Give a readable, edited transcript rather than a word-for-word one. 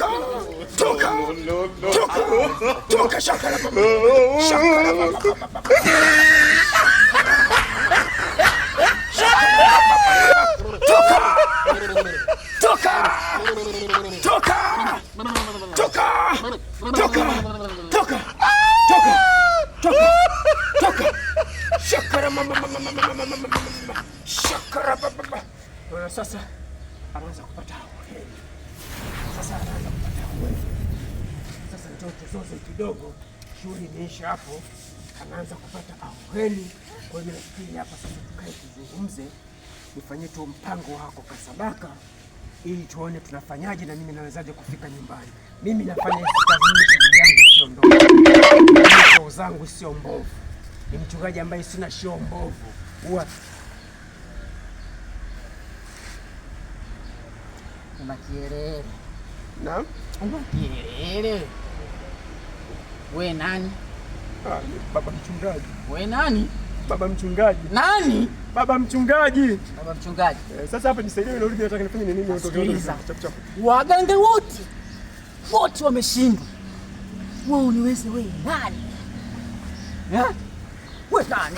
Toka! Toka! Toka! Toka shakara baba. Shakara baba. Toka! Toka! Toka! Toka! Toka! Toka! Toka! Toka! Toka! Shakara mama mama mama mama mama mama. Shakara baba. Sasa anaanza kupata ahueni. Sasa anaanza kupata ahueni. Sasa njoo tuzoze kidogo, shughuli imeisha hapo, anaanza kupata ahueni. Kwa hiyo nafikiri hapa sasa tukae tuzungumze, nifanyie tu mpango wako kasadaka ili tuone tunafanyaje na mimi nawezaje kufika nyumbani. Mimi nafanya hizi kazi, mimi shughuli yangu sio ndogo, show zangu sio mbovu, ni mchungaji ambaye sina show mbovu huwa Una kielele. Naam. Una kielele. We nani? Ah, baba mchungaji. We nani? Baba mchungaji. Nani? Baba mchungaji. Baba mchungaji. Sasa hapa nisaidie, narudi nataka nifanye nini? Sikiliza. Chap chap. Waganga wote wote wameshindwa. Wewe uniweze wewe nani? Eh? We nani?